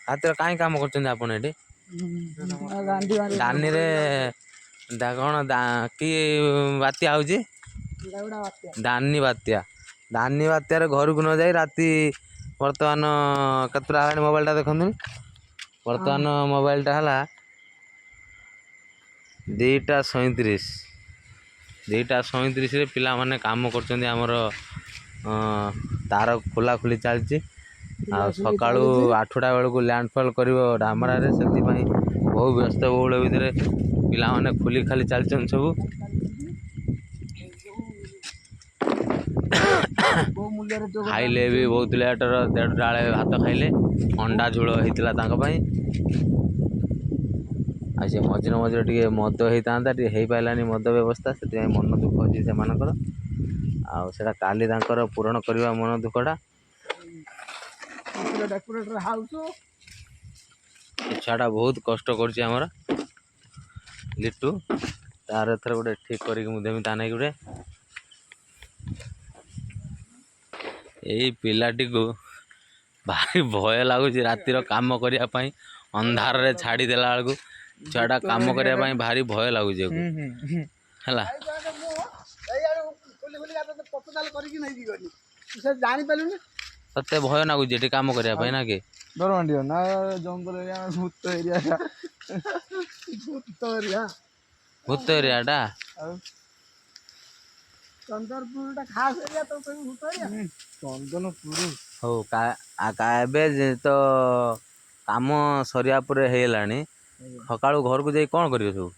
ରାତିରେ କାହିଁ କାମ କରୁଛନ୍ତି ଆପଣ ଏଠି? ଗାନ୍ଧୀ। ଦାନିରେ କ'ଣ କି ବାତ୍ୟା ହେଉଛି? ବାତ୍ୟା। ଦାନି ବାତ୍ୟା। ଦାନି ବାତ୍ୟାରେ ଘରକୁ ନ ଯାଇ ରାତି ବର୍ତ୍ତମାନ କେତେଟା ହେଲାଣି? ମୋବାଇଲଟା ଦେଖନ୍ତୁନି। ବର୍ତ୍ତମାନ ମୋବାଇଲଟା ହେଲା 2ଟା 37। 2ଟା 37ରେ ପିଲାମାନେ କାମ କରୁଛନ୍ତି ଆମର, ତାର ଖୋଲା ଖୋଲି ଚାଲିଛି। ଆଉ ସକାଳୁ 8ଟା ବେଳକୁ ଲ୍ୟାଣ୍ଡଫଲ୍ କରିବ ଢାମରାରେ, ସେଥିପାଇଁ ବହୁ ବ୍ୟସ୍ତବହୁଳ ଭିତରେ ପିଲାମାନେ ଖୋଲି ଖାଲି ଚାଲିଛନ୍ତି ସବୁ। ବହୁ ମୂଲ୍ୟରେ ଯୋଗ ଖାଇଲେ ବି ବହୁତ ଲେଟର, 1:30ଟା ବେଳେ ଭାତ ଖାଇଲେ। ଅଣ୍ଡା ଝୋଳ ହେଇଥିଲା ତାଙ୍କ ପାଇଁ। ଆଉ ସେ ମଝିରେ ମଝିରେ ଟିକେ ମଦ ହେଇଥାନ୍ତା, ଟିକେ ହେଇପାରିଲାନି ମଦ ବ୍ୟବସ୍ଥା, ସେଥିପାଇଁ ମନ ଦୁଃଖ ଅଛି ସେମାନଙ୍କର। ଆଉ ସେଇଟା କାଲି ତାଙ୍କର ପୂରଣ କରିବା ମନ ଦୁଃଖଟା। Decorator house. ଏ ଛୁଆଟା ବହୁତ କଷ୍ଟ କରୁଛି ଆମର ଲିଟୁ। ତାର ଏଥର ଗୋଟେ ଠିକ୍ କରିକି ମୁଁ ଦେମି ତା ନାଗି ଗୋଟେ। ଏଇ ପିଲାଟିକୁ ଭାରି ଭୟ ଲାଗୁଛି ରାତିର କାମ କରିବା ପାଇଁ। ଅନ୍ଧାରରେ ଛାଡ଼ିଦେଲା ବେଳକୁ ଛୁଆଟା କାମ କରିବା ପାଇଁ ଭାରି ଭୟ ଲାଗୁଛି ଆକୁ। ହେଲା। ଖୋଲି ଖୋଲି ପୋଟୋକାଲ କରିକି ନେଇକି ଗଲି, ସେ ଜାଣିପାରିଲୁନି। ତତେ ଭୟ ଲାଗୁଛି ଏଠି କାମ କରିବା ପାଇଁ ନା କି? ଡର ମାଣ୍ଡିବ ନା, ଜଙ୍ଗଲ ଏରିଆ, ଭୂତ ଏରିଆ। ଭୂତ ଏରିଆ। ଭୂତ ଏରିଆଟା। ଆଉ ଚନ୍ଦନପୁରଟା ଖାସ ଏରିଆ, ତ କହିବୁ ଭୂତ ଏରିଆ। ଚନ୍ଦନପୁର। ହଉ, ଏବେ ତ କାମ ସରିବା ପରେ ହେଇଗଲାଣି। ସକାଳୁ ଘରକୁ ଯାଇ କ'ଣ କରିବ ସବୁ?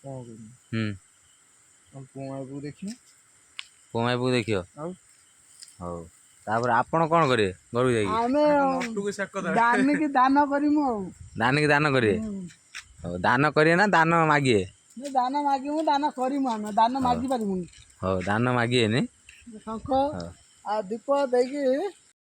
କ'ଣ କରିବି? ହୁଁ। ଆମ ପୁଅ ଦେଖିବି। ପୁଅ ଦେଖିବ। ଆଉ ହଉ, ତାପରେ ଆପଣ କ'ଣ କରିବେ ଘରକୁ ଯାଇକି? ଆମେ ଦାନିକି ଦାନ କରିମୁ ଆଉ। ଦାନିକି ଦାନ କରିବେ। ହଉ, ଦାନ କରିବେ ନା ଦାନ ମାଗିବେ? ଦାନ ମାଗିବୁ, ଦାନ କରିମୁ। ଆମେ ଦାନ ମାଗି ପାରିବୁନି। ହଉ, ଦାନ ମାଗିବେନି। ଶଙ୍ଖ ଆଉ ଦୀପ ଦେଇକି।